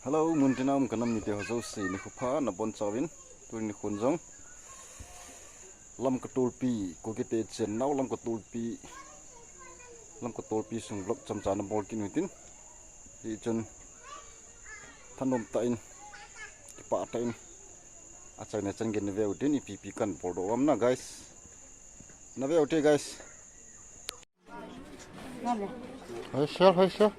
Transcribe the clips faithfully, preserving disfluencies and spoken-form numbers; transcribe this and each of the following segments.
Hello, muntina um kanam mite ho jouse nikho pha nabonchauvin, tuni nikhon jong Lamka Tolpi, Kuki te chennau Lamka Tolpi, Lamka Tolpi sung vlog chomcha nabol kit uhitin. Hichun thanom tah in, kipah tah in, achaina chan gei naveu hitin, ipi ipi kahin boldoh ham na guys. Naveu hite guys. Hoisel, hoisel.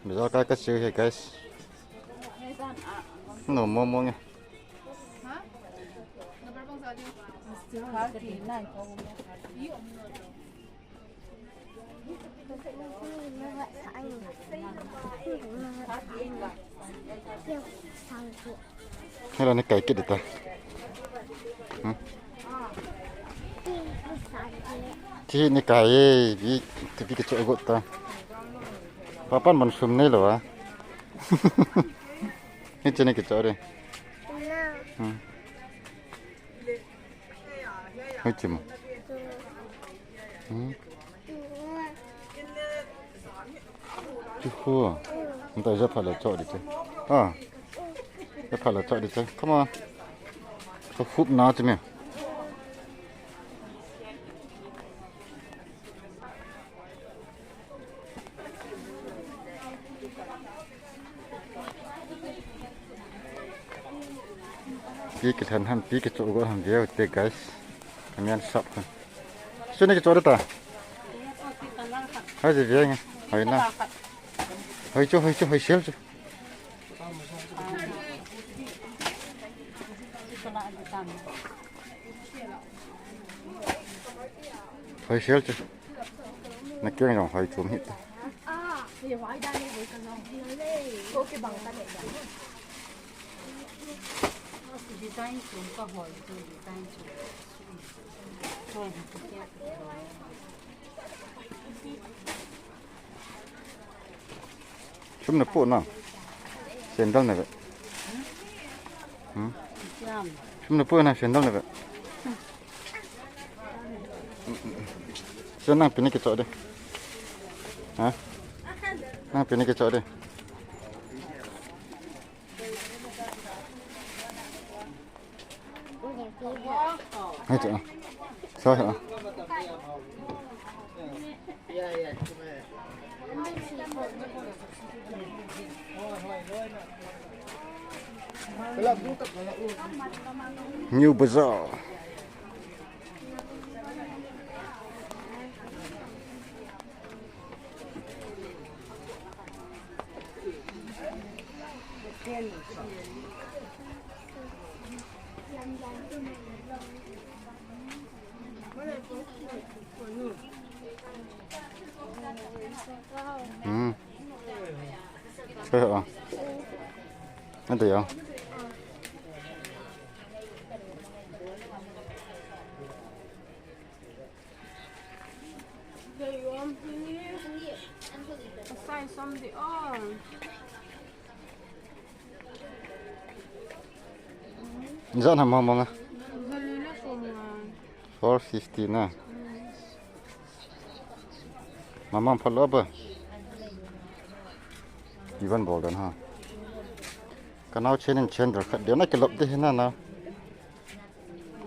Bazar kai kache uhi guys. No, momo nge. Hela ni kai kit ta. Hmm? Ti ni kai e, bi, ti bi kicho got ta. Papan man sum nei lo a. Hiche ni kicho de. Hmm. Hiche mo. Hmm. Chu khu. Nta ja phala cho di che. Ah. Ja phala cho di che. Come on. Ka khup na chu me. Pi kilhen ham, pi kicho got ham veu te guys. Kamian sap ham. Chu ni kicho ta. Hoi je veng. Hoi na. Hoi chu, hoi chu, hoi sel chu. Hoi sel chu. Na keng jong hoi chom hih ta. Design chom ka hoi chu, design chom. Chom. Sum na po na. Sandal na ve. Hmm? Sum na po na sandal na ve. Sandal pini kicho de. Ha? Nang pini kicho de. Hai tu. Sa ha. New Bazaar. Hmm. Ante ya. Sai som di on. Jan ham mong mong a. Four fifty na. Mamang phalou ba. Ivan bol dan ha. Kanao chen in chen dar khat de na kilop de na na.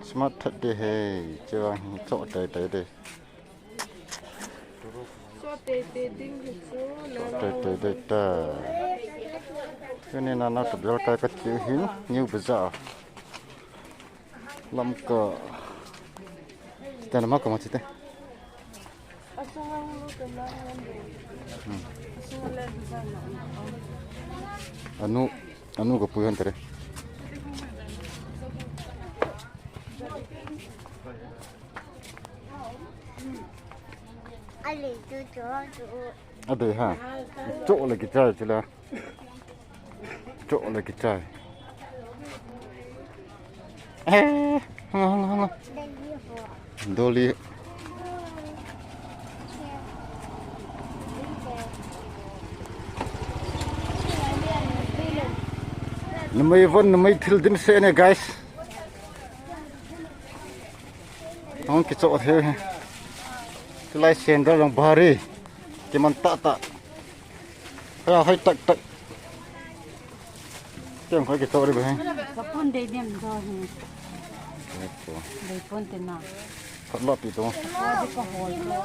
Smart that de he, che vang hi cho tai tai de. Cho tai tai ding hi chu, cho tai tai de ta. Tuni na na to bel kai ka ti hin, New Bazaar. Lamka. Tana ma ka ma chite. Hmm. Anu, anu ka puyan tare. Ale tu tu tu. Ade ha. Cho le kichai chila. Cho le kichai. Eh, hang hang hang. Doli. Numei von, numei thil dimset ne, guys. Hung kichoh thei hi. Tulai sandal jong bhari. Kiman tah tah. Hoi, hoi tak tak. Tiang koi kichoh ri ba hi. Kapun dei dem do hi. Dei pon te na. Khat la pi to. Wa di ka hol. Emo.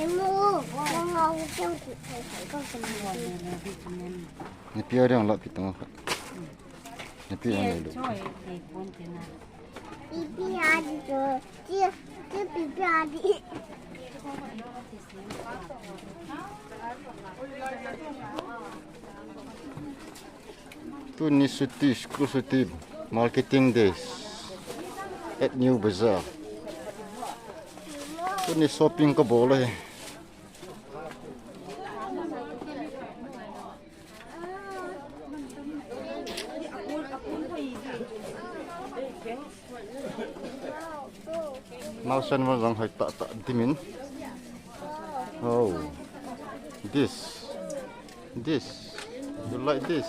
Emo. Wa nga hu kyang ku. Ka ka ni wa ne ne di ku ne. Ni pi a dang la pi to khat. Ni pi a ne do. Choi dei pon te na. Pipi adi to. Ti, ti pipi adi. Tuni chuti, school chuti, marketing days at New Bazaar. Tuni shopping kabol e. Naosen von jong hoi tah tah dimin. Oh. This. This. You like this?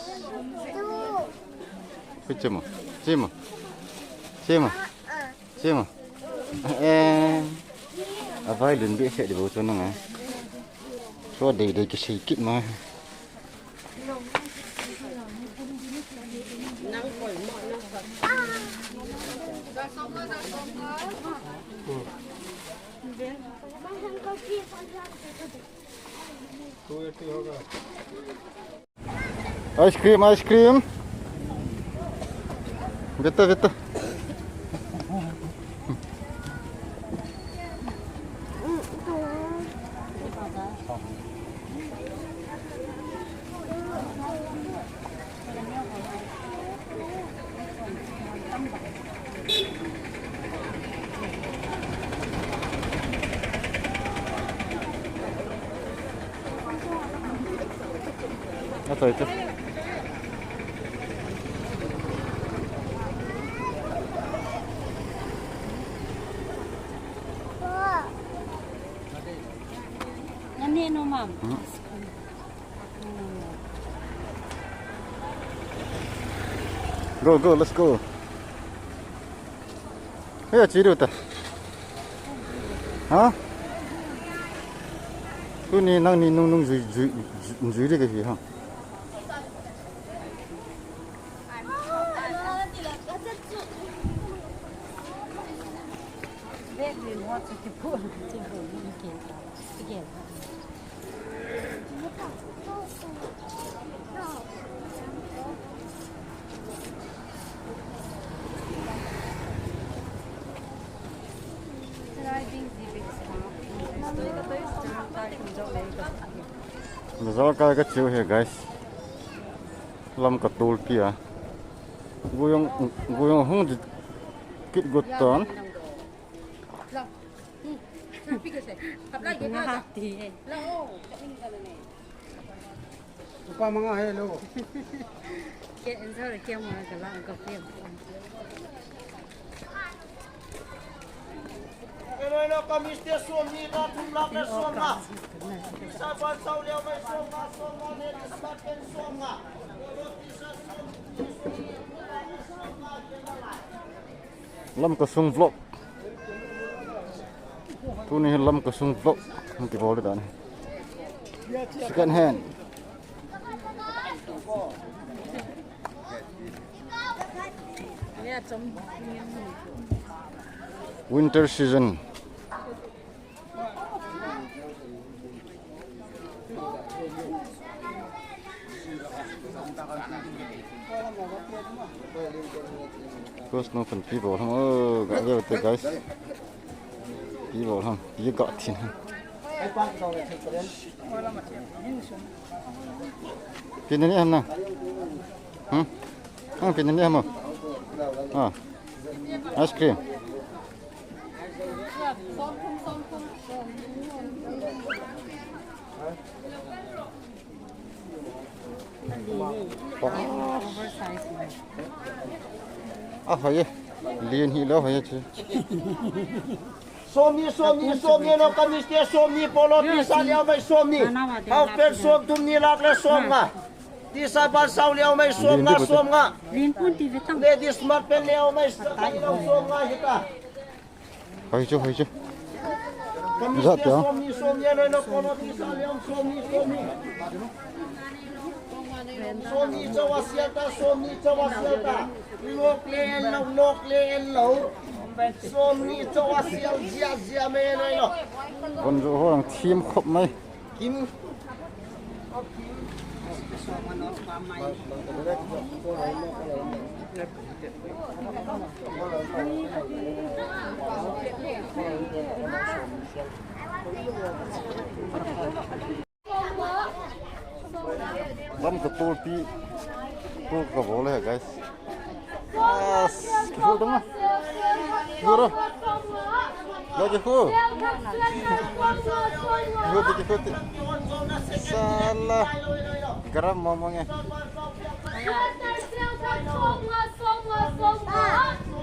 Koi chemo. Chemo. Chemo. Chemo. Eh. Avai lun behseh di bou chu nang a. Chu dei dei kisei kit ma. Ice cream, ice cream. Beta, beta. Ito, ito. Nani no, ma'am? Hmm? Go, go, let's go. Hey, chiru ta. Ha? Tuni nangni nung nung jui, jui, jui, jui de ke hi ha. Bazaar kai ka chiu he, guys. Lam ka tul pi a. Guyong, guyong hung di kit gut ton. Nga ti he. Upa manga he lo. Ke enjoy ke mo ka la ka pe. Elo, elo, kamis te som ni, la thum lak le som nga. Isa ban sau leo mai som nga, som nga, ne, isa ban som nga. Lamka sung vlog. Tuni hi Lamka sung vlog. Hung kibol dan. Second hand. Winter season. Guys, no pan pi bol ham, oh, ga ve te, guys. Pi bol ham, pi ga thin ham. Pi ne ni ham na. Hmm? Ah, pi ne ni ham. Ah. Ice cream. Ah, hoi e. Lien hi lo hoi e chu. Som ni, som ni, som ni, no kamis te som ni, polo T-shirt leo mai som ni. Half pant som thum ni lak le som nga. Disciple sao leo mai som nga, som nga. Lin pun ti ve tang. Ladies mat pen leo mai sa kai leo som nga hita. Hoi chu, hoi chu. Kami som ni som ni ano no kono ti sa leo som ni som ni. Som ni chawa siata, som ni chawa siata. Lok le en lo, lok le en lo. Som ni chawa sial jia jia me no no. Kon jo ho ang thim khop mai. Kim. Lamka tolpi, tol ka bol e, guys. Yes, kihol dong a. Kihol. Ya kihol. Kihol, kihol. Sala. Garam mama nge.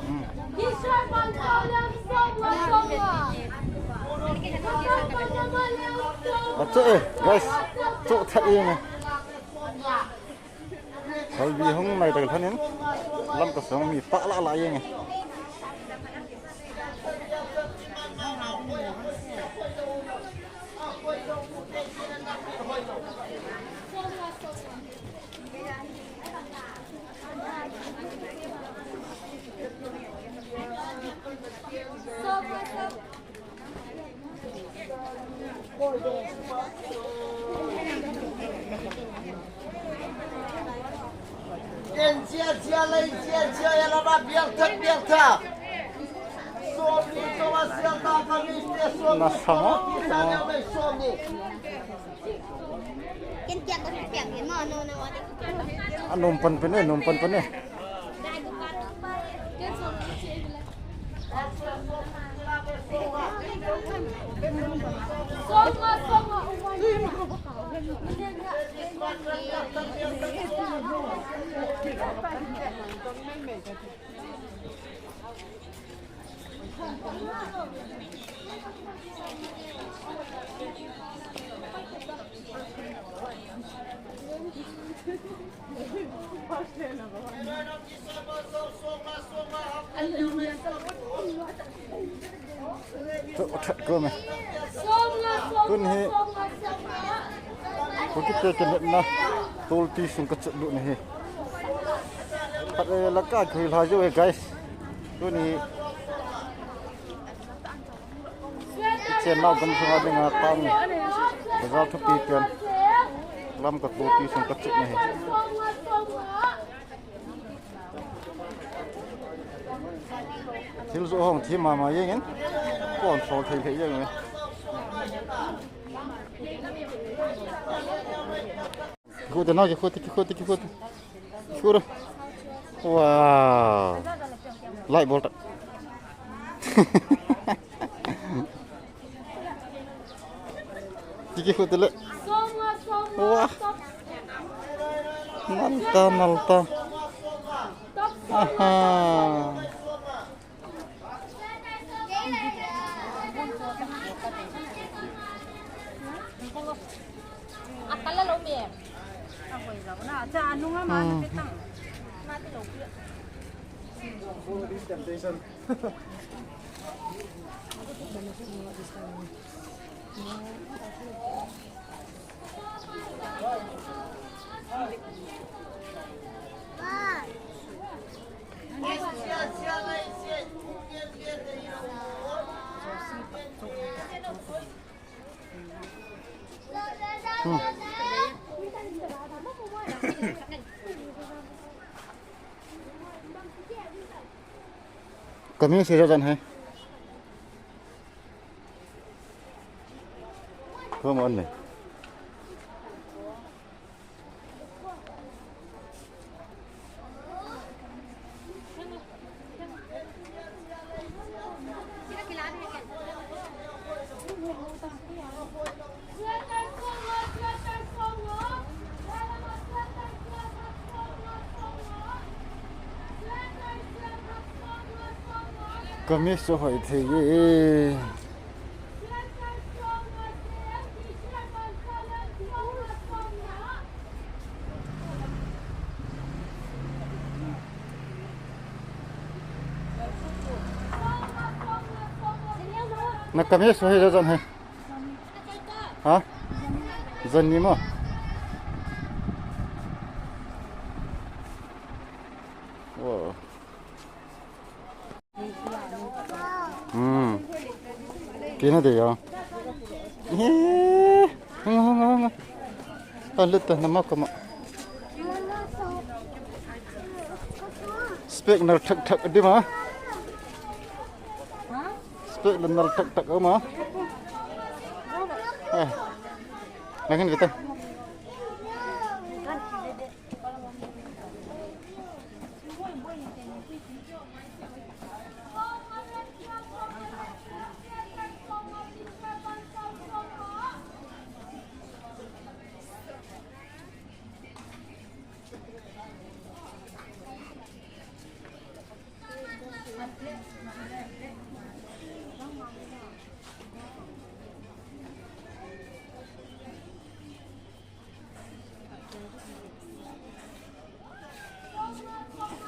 Hmm. Achu e, guys. Chu that e nge. Salvi hung nai tak lhanin, Lamka sung mi pah lah lah jeng e. Ken chia chia lai chia chia ya la ba bial tha bial tha. Som ni to wa sia ta ka ni te som ni. Na sa mo? Som ni. Ken kia ko piak ni mo no na wa de. Anum pan pan e, num pan pan e. Chu that ko me. Tun hi. Ko kite ke na. Tolpi sung ka chu lu ni hi. Pat, eh, la ka khui la jo e, guys. Tun hi. Chen nau gam sunga dinga tang. Bazar thupi pen. Lamka tolpi sung ka chu ni hi. Thil jo hong thi mama jeng in. Kon sol thei thei jeng in. Kikhu te na, kikhu te, kikhu te, kikhu te. Kikhu te. Wow. Light bulb ta. Kikhu te le. Wow. Nalta, nalta. Aha. Akala lo me. Ahoi lo na, cha anunga ma na petang. Ma ti lo pi. This temptation. Hmm. Kami si Jojan hai. Come on, ne. Ka miss chu hoi thei e. Na kami so he jan he. Ha? Jan ni mo. Wow. Hmm. Kina de ya. Eh, hang, hang, hang. Alut ta nama kama. Spek nal thak thak di ma. Spek nal thak thak ma. Eh. Nangin kita.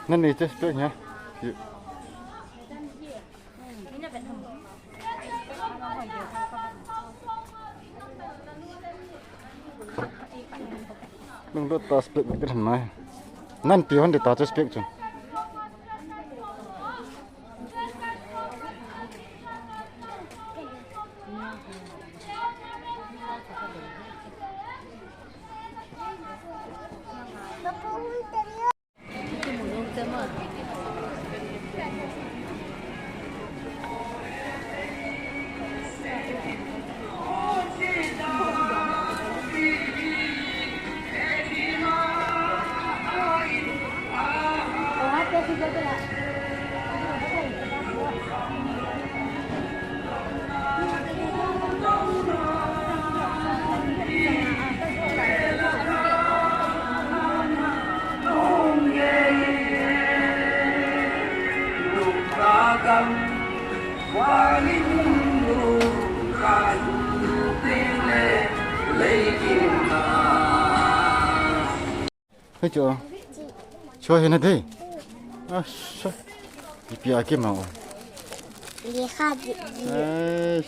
Nani che spek nya. Nung dot ta spek bek rin mai. Nan pi hon de ta che spek chun. Hei chu. Chu hi na dei. Ah, sa. Ipi a ki ma o. Lekha ji. Eh.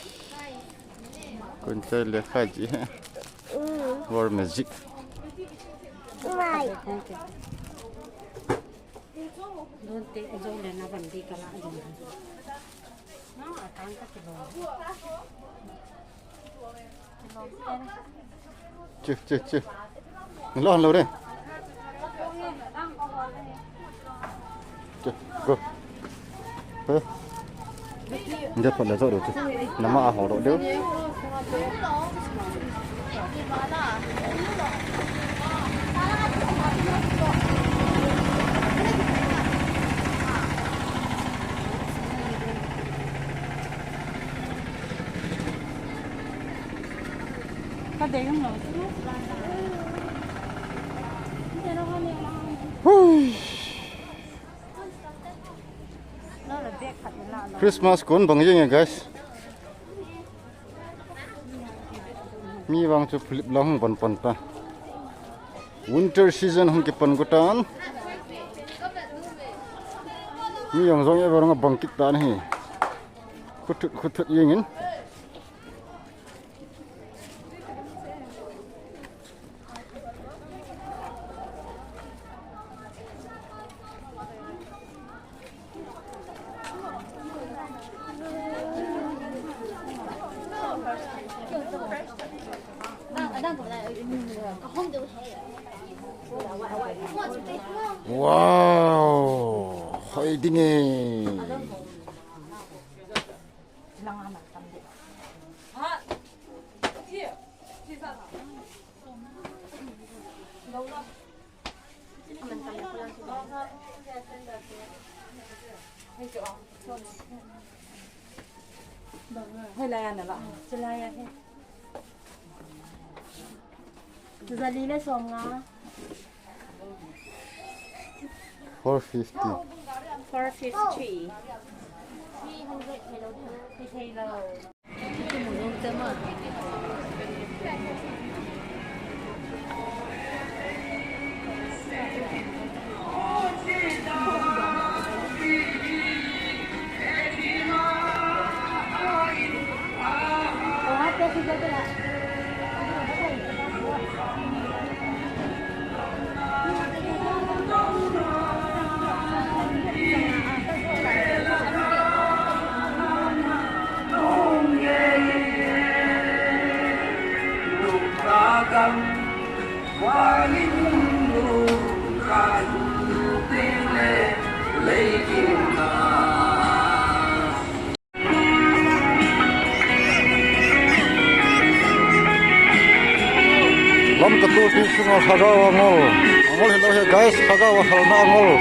Kun chai lekha ji. Mm. War magic. Mai. Don te jo le na ban di kala jo. Chu, chu, chu. Lo, lo re. Chu, go. He. Nde phat le jo ro chu. Nama a ho ro deu. Hui. Christmas kon bang jeng e, guys. Mi vang chu phulip lang hung pan pan ta. Winter season hung kipan gu tan. Mi jong jong e vang bang kit tan hi. Khuthut khuthut jeng in. Wow, hoi ding e. Hoi lai ana la. Chulai a he. Jali le som nga. Four fifty. Four fifty. Three hundred hello. Hello. Lamka tupi sunga Lhagao angol. Angol hilou hi guys, Lhagao ahalna angol.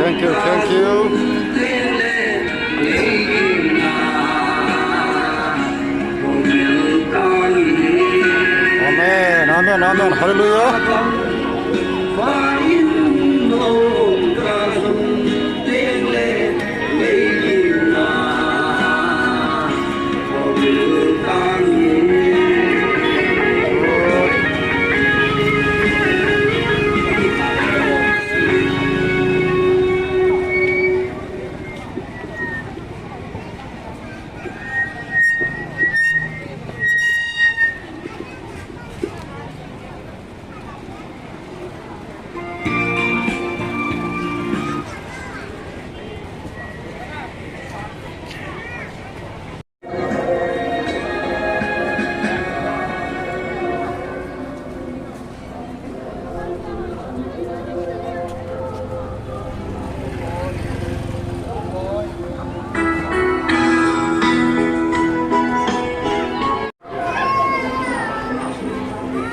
Thank you, thank you. Amen, amen, amen. Hallelujah.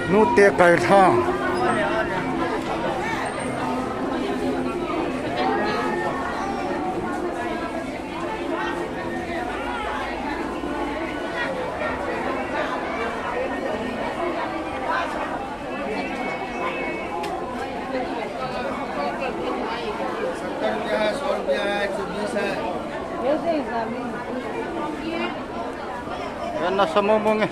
Nute Kailhang. सत्तर रुपया है, सौ रुपया है, एक सौ बीस है। Yan na sa momong eh.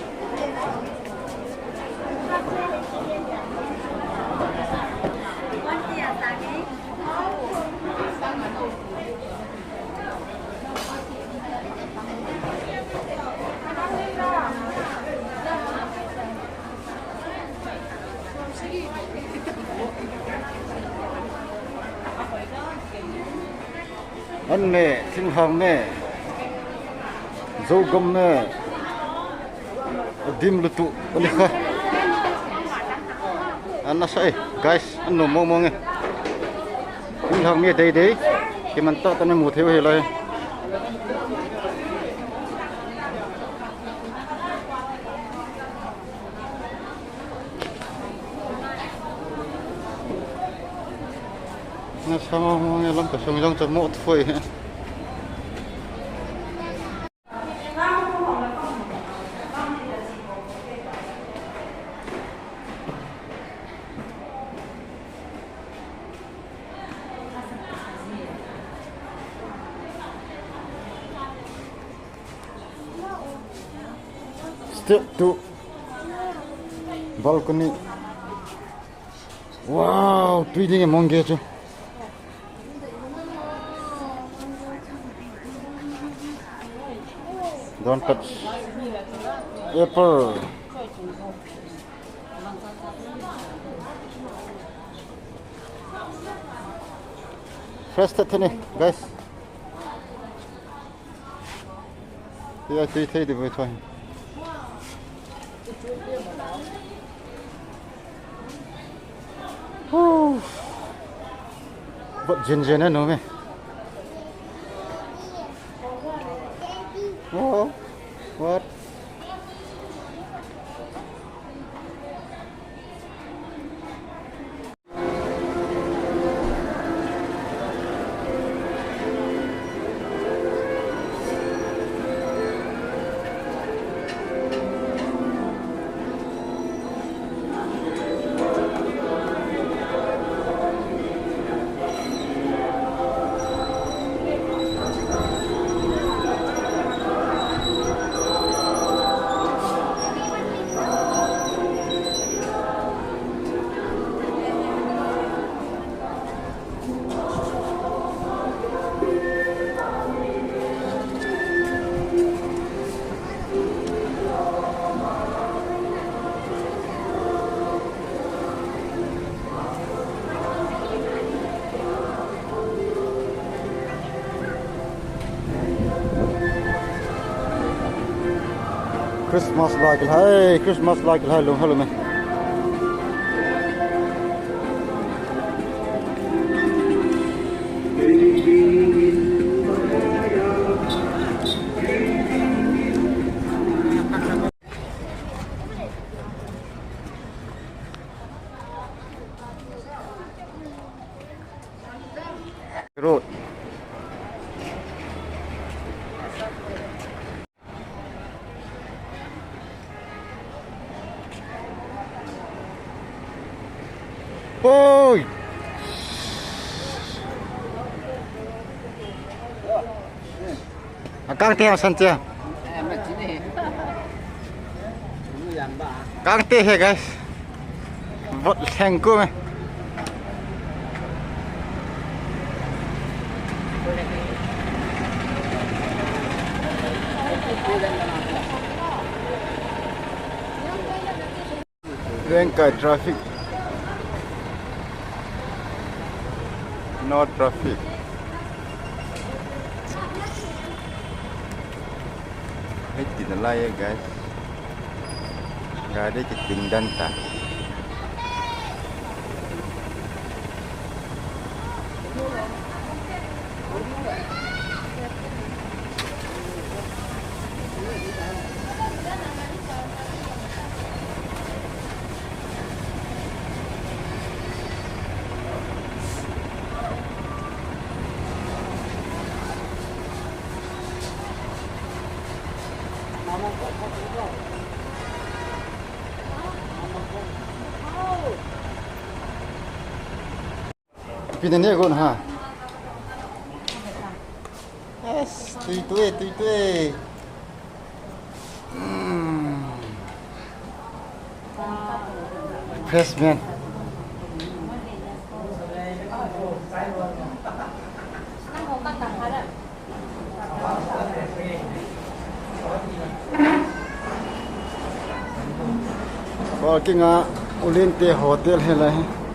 An ne, thinglhang ne, Zogam ne, adim lutu, ani kha. An nasa e, guys, an nom mong mong e. Thinglhang ne dei dei, kiman tah tah ne mu thei u hi lai. Nasa mong mong e, Lamka sung jong chu mo thoi. Step two. Balcony. Wow, tui ding e mong ge chu. Don't touch. Apple. Fresh tah tah ne, guys. Tia tui thei di voi thoi. Huh. Vot jin jin a nom e. Oh, what? Christmas lai kilhai, Christmas lai kilhai lung hello me. Road. Oi! Akang te sang che. Kang te he, guys. Vot lheng ku me. Lengkai traffic. No traffic. Hei, ti na lai e, guys. Gari kiting dan ta. Ipi na ne gon ha. Yes, tui tui, tui tui. Mm. Fresh man. Parking a, Ulin te hotel he la he.